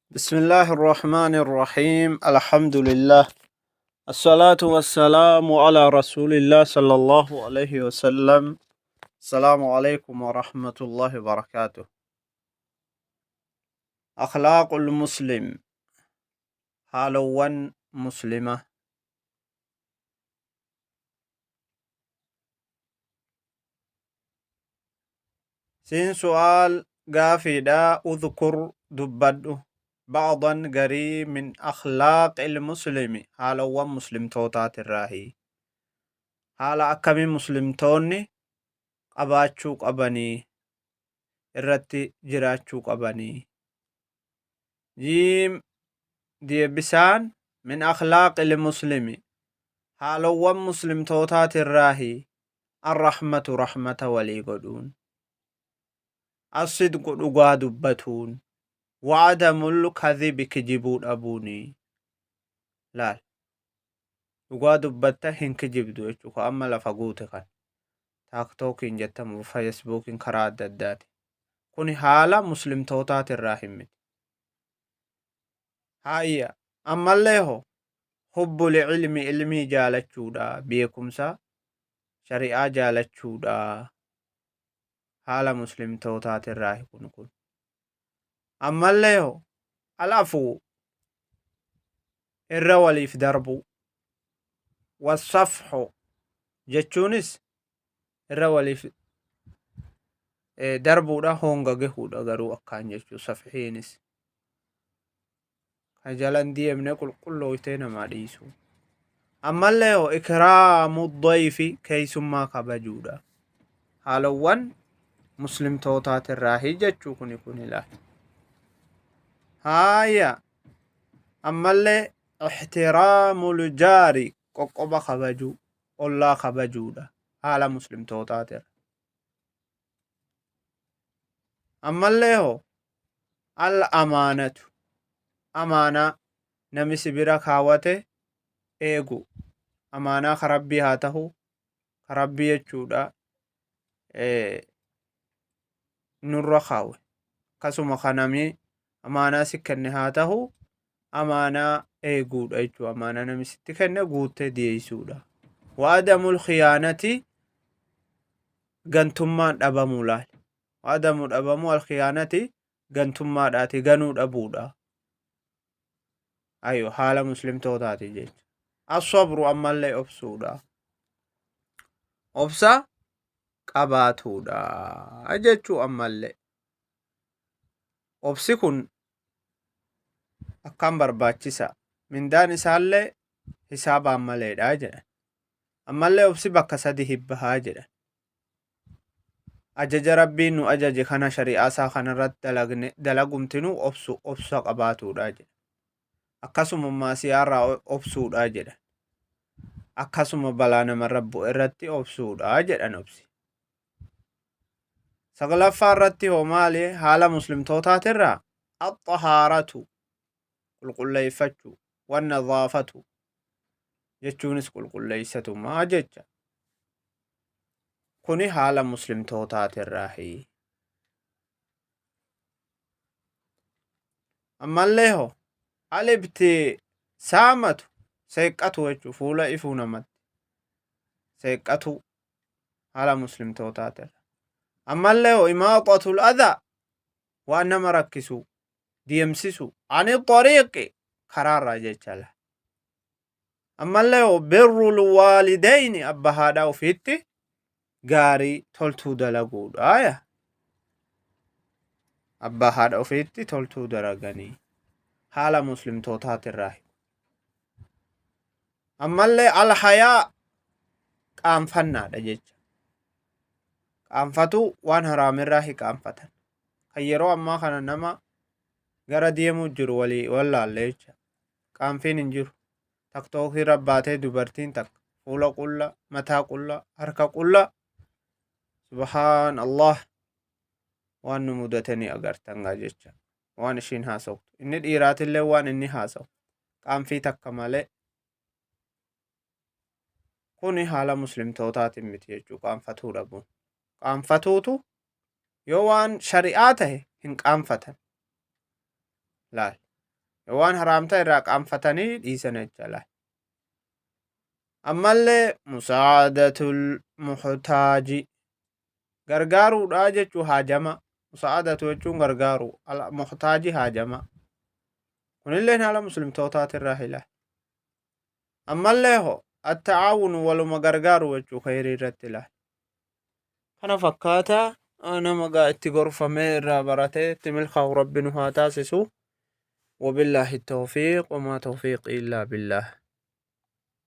بسم الله الرحمن الرحيم، الحمد لله، الصلاة والسلام على رسول الله صلى الله عليه وسلم. السلام عليكم ورحمة الله وبركاته. أخلاق المسلم، haalowwan muslima. Siin su'aal gaafiidha. Udhkur, dubbadhu, ba'dan, garii, min akhlaaqil muslimi, haalowwan muslimtootaatirraahi. Haala akkamii muslimtoonni qabaachuu qabanii, irratti jiraachuu qabanii? Jiim deebisaan min akhlaaqil muslimi, haalowwan muslimtootaatirraahi, arrahmatu, rahmata walii godhuun, assidqu, dhugaa dubbatuun, wa'adamul kadhibi, kijibuu dhabuuni. Laal, dhugaa dubbatta, hin kijibdu jechuu. Ka amma lafa guute kan taaktookiin jettamu, feesbuukiin, karaa adda addaati kuni haala muslimtootaatirraa hin miti. Haayya, ammallee ho hubbul ilmi, ilmii jaalachuudha, beekumsa shari'aa jaalachuudha, haala muslimtootaatirraa kun. Ammallee ho alafuu, irra waliif darbuu, wasafxu jechuunis irra waliif darbuudha, honga gahuudha. Garuu akkaan jechuu safxiinis ka jalan deemne qulqullooytee namaa dhiisu. Ammallee ho ikraamu dayfi, keeysummaa kabajuudha, haalowwan muslimtootaatirraahi jechuu kun ilaal. Haaya, ammallee ixtiraamul jaari, qoqqoba kabajuu, ollaa kabajuudha, haala muslimtootaatirra. Ammallee ho al amaanatu, amaanaa nami si bira kaawwate eegu, amaanaa ka Rabbii haa tahu, ka Rabbii jechuudha nurra kaawe, akkasuma ka nami amaanaa si kenne haa tahu, amaanaa eeguudha jechuudha. Amaanaa nami sitti kenne guuttee dhiyeessuudha. Wa'adamul khiyaanati, gantummaan dhabamuu laal. Wa'adamu, dhabamuu, alkhiyaanati, gantummaadhaati, ganuu dhabuudha. Ayo, haala muslimtootaati jecha. Asabru, ammallee obsuudha, obsa qabaatuudha jechuu. Ammallee obsi kun akkaan barbaachisa, mindaan isaallee hisaabaan maleedha jedhan. Ammallee obsi bakka sadi hibbahaa jedhan. Ajaja Rabbiin nu ajaje kana, shari'aa isaa kanarratti dalagne, dalagumtinuu obsu, obsa qabaatuudha jedha. Akkasuma maasiyaarraa obsuudha jedhan. Akkasuma balaa namarra bu'e irratti obsuudha jedhan. Obsi saglaffaa irratti hoo maali? Haala muslimtootaatirraa axxahaaratu, qulqulleeffachuu, wannadaafatu jechuunis qulqulleessatumaa jecha. Kuni haala muslimtootaatirraahi. Ammallee ho alibti saamatu, seeqqatu jechuu, fuula ifuu, namatti seeqqatu, haala muslimtootaatirra. Ammallee ho imaaxatul adhaa, waan nama rakkisu deemsisu, ani xariiqi, karaarraa jecha la. Ammallee hoo birrul waalidayni, abba haadhaa ofiitti gaarii toltuu dalaguudha ya. Abbaa haadha ofiitti toltuu dalaganii haala muslimtootaatirraa. Ammallee alhayaa, qaanfannaadha jecha. Qaanfatuu, waan haraamirraa hiqaanfatan. Kan yeroo ammaa kana nama gara deemuu jiru walii wallaalle jecha. Qaanfiin hin jiru. Taktookii irra baatee dubartiin takka fuula qulla, mataa qulla, harka qulla. Subhaan Allah, waan nu mudate ni agartan gaa jecha. Waan ishiin haasoftu. Inni dhiiraatillee waan inni haasawu. Qaanfii takka malee. Kuni haala muslimtootaatiin miti jechuu qaanfatuu dhabuun. Qaanfatuutu yoo waan shari'aa tahe hin qaanfatan. Laal. Waan haraam ta'e irraa qaanfatanii dhiisan jecha laal. Ammallee musaadatul muhtaaji gargaaruudha jechuu haajama. Musaadatu jechuun gargaaru muhtaaji haajama. Kunilleen haala muslimtootaatirraa hila. Ammallee ho attaawunu waluma gargaaru jechuu khayrii irratti ilaal. Kana fakkaata nama gaa itti gorfamee irraa baratee itti milkaa'u rabbi nu haa taasisu. وبالله التوفيق وما توفيقي إلا بالله.